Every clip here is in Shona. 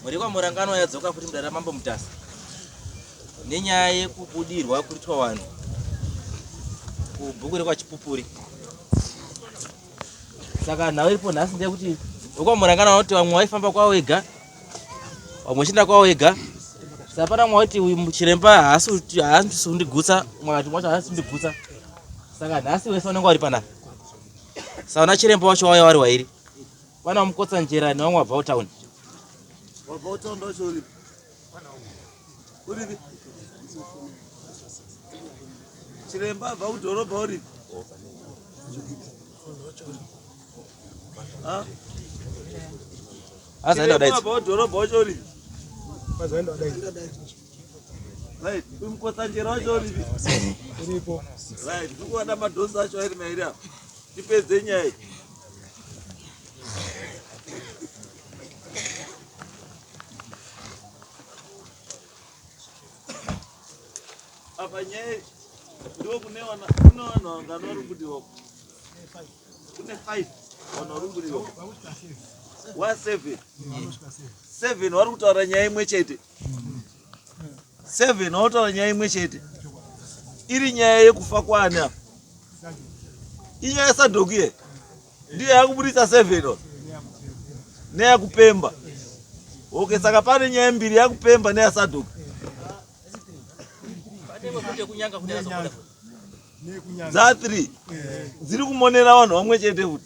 Mhuri yekwaMuranganwa yadzoka futi mudare raMambo Mutasa nenyaya yekubudirwa kuitwa vanhu kubhuku rekwaChipupuri. Saka nhau iripo nhasi ndeyekuti vekwaMuranganwa vanoti vamwe vaifamba kwavo vega, vamwe vachienda kwavo vega. Saka pana mumwe waiti uyu chiremba haasi kundigutsa, mumwe akati mumwe wacho haasi kundigutsa. Saka nhasi wese vanenge vari panapa. Saka vana chiremba wacho vauya vari wairi. Vana Mukotsanjera nevamwe vabva kutown. Wabva kutown wacho uripi? Uripi? Chiremba abva kudhorobha uripi? Ha? Azaenda Chiremba kudaidza. abva kudhorobha wacho uripi? Right, uyu Mukotsanjera wacho uripi? Uripo. Right, ndikuwana madhosi acho ari mairi apa. Tipedze nyaya iyi. Apa nyaya ndo kune wana kune vanhu vangani vari kubudirwa? Kune 5 vanhu vari kubudirwa. Wa 7. 7 vari kutaura nyaya imwe chete. 7 vari kutaura nyaya imwe chete. Iri nyaya yekufa kwaani apa? Inyaya yaSadhoki ye. Ndiyo yakubudisa 7 neyakupemba. Okay, saka pane nyaya mbiri yakupemba neyaSadhoki. Dza 3 dziri kumonera vanhu vamwe chete futi.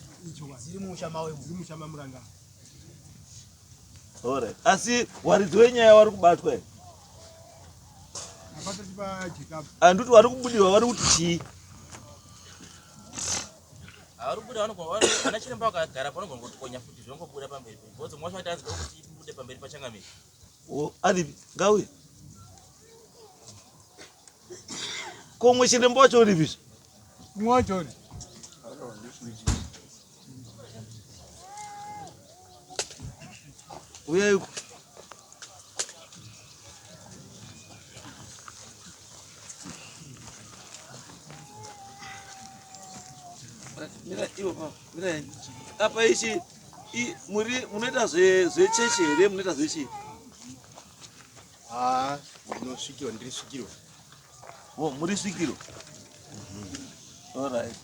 Alright. Asi waridzi wenyaya wari kubatwa here? Handiti wari kubudirwa vari kuti chii? Vari kubuda vana chiremba vakagara panogona kutokonya futi zvongobuda pamberi because mwacho ati anzi kuti ibude pamberi pachangamire. Oh, aripi? Ngauye. Ko mwe chiremba wacho uripi? Mwe wacho uri. Uyai uko. Mira iwo pa, mira apa ichi muri munoita zve zvechechi here munoita zvechii? Ah, ndinosvikirwa, ndiri svikiro. Oh, muri svikiro. All right.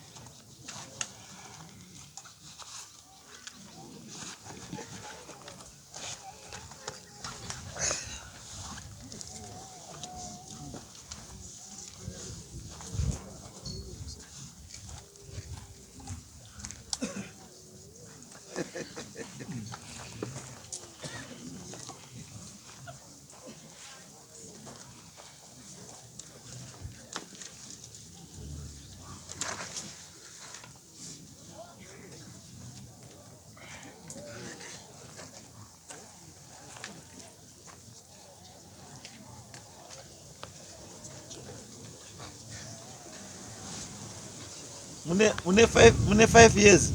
Mune mune 5 mune 5 years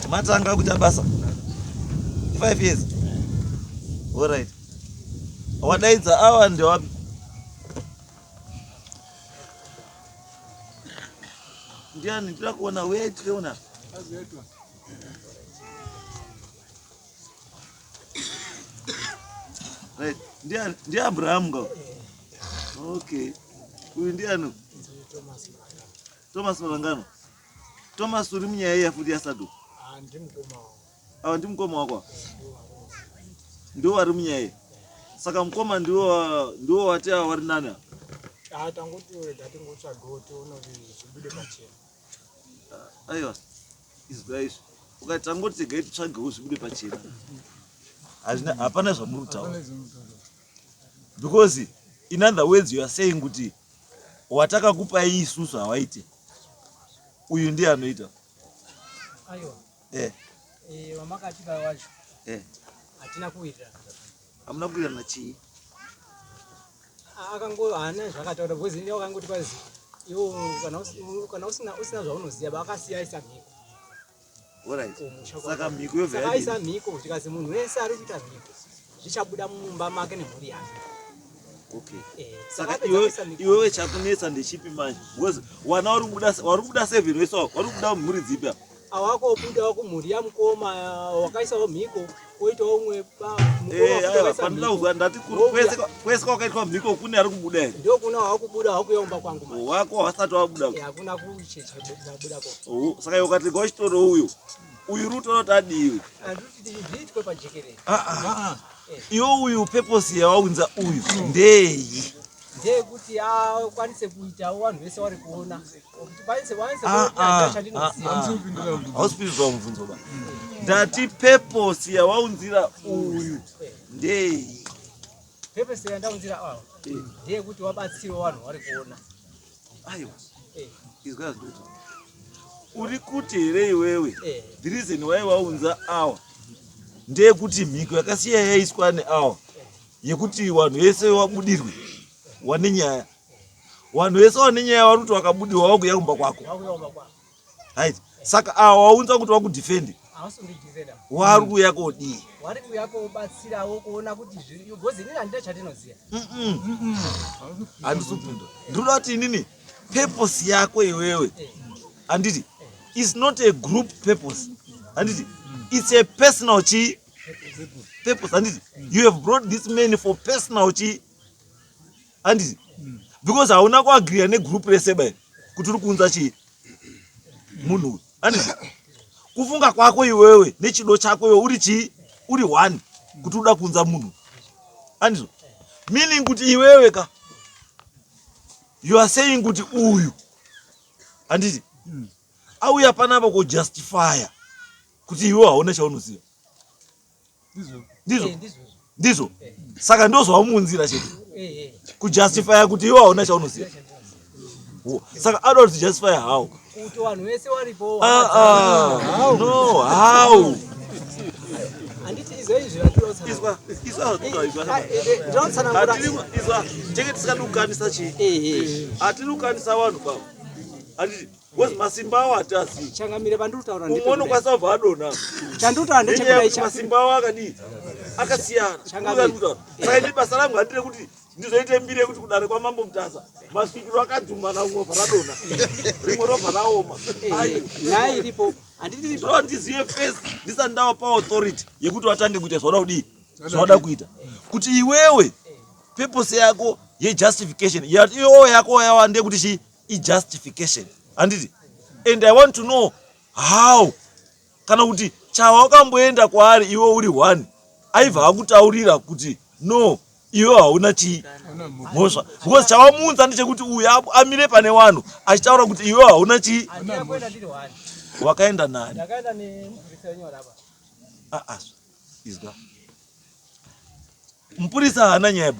matanga kuita basa. 5 years. All right. Wadaidza awa ndewapi? Ndiani ndira kuona uyai tiona. Right. Ndiani ndi Abraham ngo. Okay. Uyu ndiani? Thomas Marangano. Thomas uri munyaya iya futi yaSaduk. Ah, ndi mukoma wangu. Ava ndi mukoma wako. Ndiwo vari munyaya iyi. Saka mukoma ndiwo ndiwo wati ava vari nani ava? Ah, tangoti rega tingotsvagawo tione kuti zvibude pachena. Aiwa. Izwa izvi. Ukati tangoti regai titsvagewo zvibude pachena. Hazvina hapana zvamuri kutaura. Because in other words you are saying kuti watakakupai isusu hawaite. Uyu ndiye anoita. Aiwa. Eh. Eh, wamakatipa wacho. Eh. Hatina kuwirirana. Hamuna kuwirirana chii? Akango haana zvakataura because ndiye wakangoti kwazi iwo kana kana usina usina zvaunoziva vakasiya aisa mhiko. Alright. Saka mhiko yobva yadii? Aisa mhiko zvikazi munhu wese ari kuita mhiko zvichabuda mumba make nemhuri yake. Okay. Eh, saka iwe iwewe chakunetsa ndechipi manje? Because wana vari kubuda vari kubuda 7 wese wavo vari kubuda mhuri dzipi apa? Awakobudawo kumhuri yamukoma wakaisawo mhiko koitawo umwe eh, pandina kuzwa ndati kwese kwakaitwa mhiko kune ari kubuda here? Ndokuna wakubuda wakuya kumba kwangu manje. Wako wasati wabuda. Eh, hakuna kuchabuda ko. Oh, saka iwe ukati gochitoro uyu. Uyu ruto roti adiwe. Anditi zviitwe pajekerere. Ah ah. Eh. Iwe uyu purpose yawaunza uyu ndeyi. Ndeyekuti akwanise kuitawo vanhu vese vari kuona. Ah, ah, ah, hausi kupindura mubvunzo ba ndati purpose yawaunzira uyu ndeyi purpose yandaunzira awo eh. ndeyekuti wabatsirwa vanhu vari kuona aiwa eh. izwa zvinoita uri kuti here iwewe eh. the reason why waunza awa ndeyekuti mhiko yakasiya yaiswa neawa yekuti vanhu vese wabudirwe wane nyaya vanhu vese vane nyaya vari kuti wakabudirwa wakuya kumba kwako right saka awa waunza kuti wakudefende wari kuuya kodii wari kuuya kobatsirawo kuona kuti because inini handina chandinoziva handisi kupindura ndinoda kuti inini purpose yako iwewe eh. handiti is not a group purpose handiti it's a personal chii purpose handiti you have brought this man for personal chii handiti because hauna kuagriya negroup rese bai kuti uri kuunza chii munhu uyu handiti kufunga kwako iwewe nechido chako iwe uri chii uri one kuti uda kuunza munhu handizvo meaning kuti iwewe ka you are saying kuti uyu handiti auya panapa kujustifya kuti iwe hauna chaunoziva ndizvo eh, ndizvo eh. saka ndozvaumuunzira chete eh, kujustifya kuti iwe hauna chaunoziva saka ada kuti justify how kuti vanhu vese varipo ah, ah. no how tenge tisingadi kukanisa chii hatiri kukanisa vanhu baba handiti Because masimba awo hatiazivi. Changamire pandiri kutaura ndipo. Umwe unokwanisa kubva adonha. Chandiri kutaura ndechekudai cha. Masimba awo akadii? Akasiyana. Changamire. Saka ini basa rangu handire kuti ndizoite mbiri yekuti kudare kwaMambo Mutasa masvikiro akadhumana umwe obva radonha. Rimwe robva raoma. Eh, nyaya iripo. Handiti Ndinoda ndizive first ndisati ndavapa authority yekuti vatange kuita zvavada kudii? Zvavada kuita. Kuti iwewe purpose yako yejustification iwewe yako yawa ndeyekuti chii? Ijustification handiti? And I want to know how kana kuti chawakamboenda kwaari iwe uri one aibva akutaurira kuti no iwe hauna chii mhosva because chawamuunza ndechekuti uyu amire pane vanhu achitaura kuti iwe hauna chii wakaenda nani ah, ah, izwa mupurisa haana nyaya ba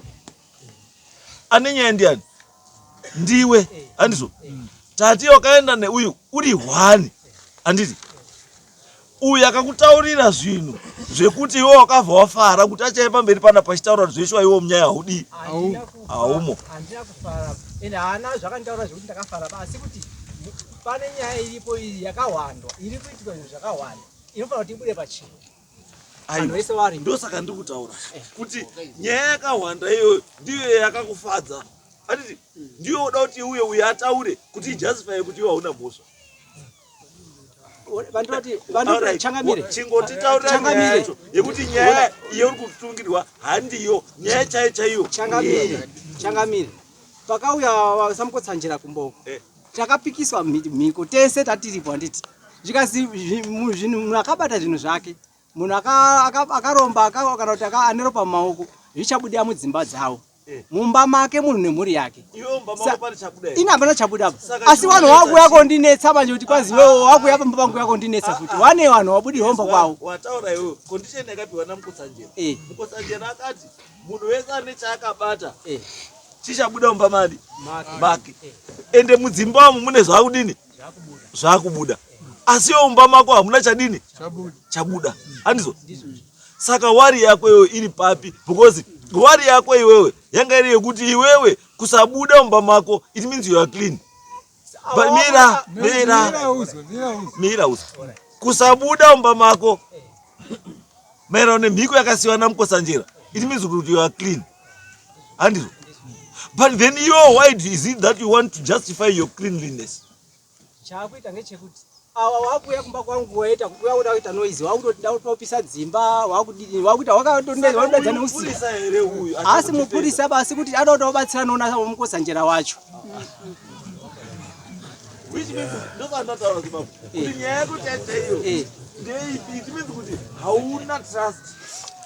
ane nyaya ndiani ndiwe handizvo tati wakaenda neuyu uri hwani handiti uyu akakutaurira zvinhu zvekuti iwe wakabva wafara kuti achaiye pamberi pana pachitaura zveshuwa iwe munyaya haudii haumo handina kufara ende haana zvakanditaura zvekuti ndakafara asi kuti pane nyaya iripo iyi yakahwandwa iri kuitika zvinhu zvakahwanda inofanira kuti ibude pachena Vanhu vese vari. Ndosaka ndiri kutaura kuti nyaya yakahwanda iyoyo ndiyo yakakufadza. Handiti ndiyo uda kuti uye uye ataure kuti ijustify kuti iwe hauna mhosva. Vandoti vandoti changamire. Chingotitaurira nyaya yacho yekuti nyaya iyo uri kutungirwa handiyo nyaya chaiyo chaiyo. Changamire. Changamire. Pakauya samukotsanjera kumboko. Eh. Takapikiswa mhiko tese tatiripo handiti. Zvikazi zvinhu munhu akabata zvinhu zvake munhu akaromba kana kuti ane ropa mumaoko zvichabuda mudzimba dzavo eh. mumba make munhu nemhuri yake ini hapana chabuda apa asi vanhu wakuya kondinetsa manje kuti kwanzi iwewo wakuya pamba pangu yakondinetsa futi ah, ah. wane vanhu wabudirwa mumba kwavo wataura iwewe condition yakapiwa namukotsanjera eh. mukotsanjera akati munhu wese ane chaakabata eh. chichabuda mumba madi make ende mudzimba umu mune zvakudini zvakubuda asi iwe mumba mako hamuna chadini chabuda handizvo saka wari yako iwewe iri papi because wari yako iwewe yanga iri yekuti iwewe kusabuda mumba mako it means you are clean But mira mira mira uzwe kusabuda mumba mako maererano nemhiko yakasiwa namukosanjera it means kuti you are clean handizvo but then iwe why is it that you want to justify your cleanliness chaakuita ngechekuti Awa wakuuya kumba kwangu waita kuuya kuda kuita noise, wakutoti da kutopisa dzimba, wakudini, wakuita wakatondeza wakudaidza neusiku. Mupurisa here uyu? Asi mupurisa basi kuti anoda kuti wabatsira noona Mukotsanjera wacho. Which means ndozvandataura kuti baba kuti nyaya yako chaiyo Eh. ndeipi? It means kuti hauna trust.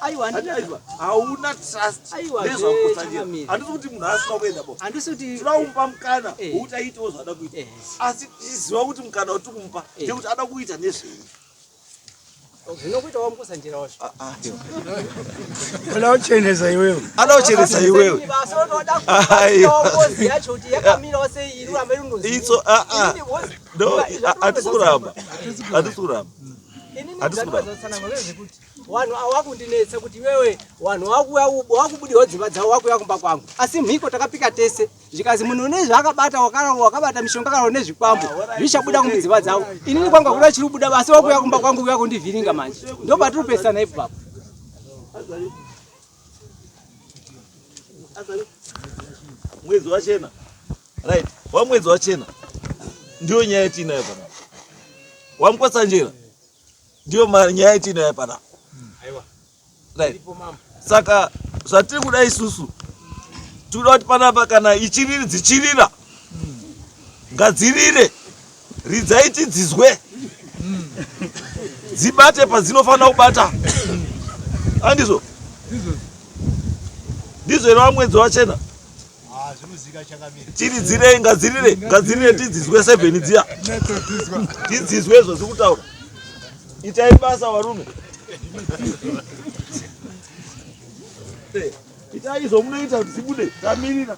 Aiwa, Handi aiwa, hauna trust Aiwa, nezvaMukotsanjera. changamire. Handisi kuti munhu asina kuenda bo. Handisi kuti Tinoda kumupa mukana Eh. wekuti aitewo zvaada kuita. Eh. Asi tichiziva kuti mukana watiri kumupa Eh. ndekuti ada kuita nezvei. Zvinokuita waMukotsanjera wacho. Oda kuchenesa iwewe. Ada kuchenesa iwewe. Basi otoda Aiwa. kubatsirawo ngozi yacho kuti yakamirawo sei iri kuramba iri ngozi. Itso ah ah. Inini ngozi- No, hatisi kuramba. Hatisi kuramba. Inini Handisi kuramba. ndandozotsanangura ngezvekuti vanhu ava vakundinetsa kuti iwewe vanhu vakuuya vakubudirwa dzimba dzavo vakuuya kumba kwangu, asi mhiko takapika tese zvikazi munhu une zvaakabata wakabata mishonga kana une zvikwambo zvichabuda mudzimba dzavo. Inini kwangu hakuna chiri kubuda, basi wakuuya kumba kwangu kuuya kundivhiringa manje, ndopatiri kupesana ipapo. Mwedzi wachena. Right. Wamwedzi wachena. Ndiyo nyaya yatinayo panapa. WaMukotsanjera. Ndiyo nyaya yatinayo panapa. Right. Saka zvatiri kuda isusu tikuda kuti panapa kana ichiriri dzichirira ngadzirire, ridzai tidzizwe, dzibate padzinofanira kubata. Andizvo ndizvo here wamwedzi wachena? Tiridzirei, ngadzirire, ngadzirire tidzizwe 7 dziya, tidzizwe zvaziri kutaura. Itai basa varume. Itai izvo munoita kuti zibude, tamirira.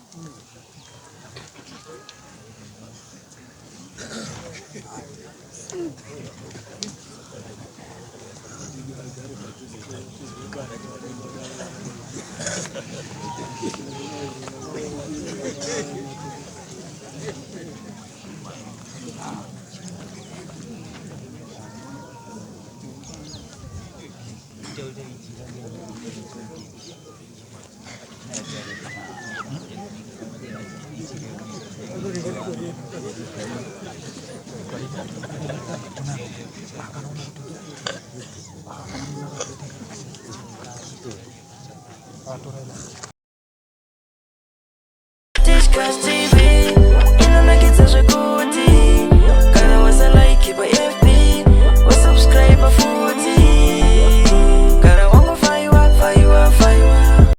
Disgusting.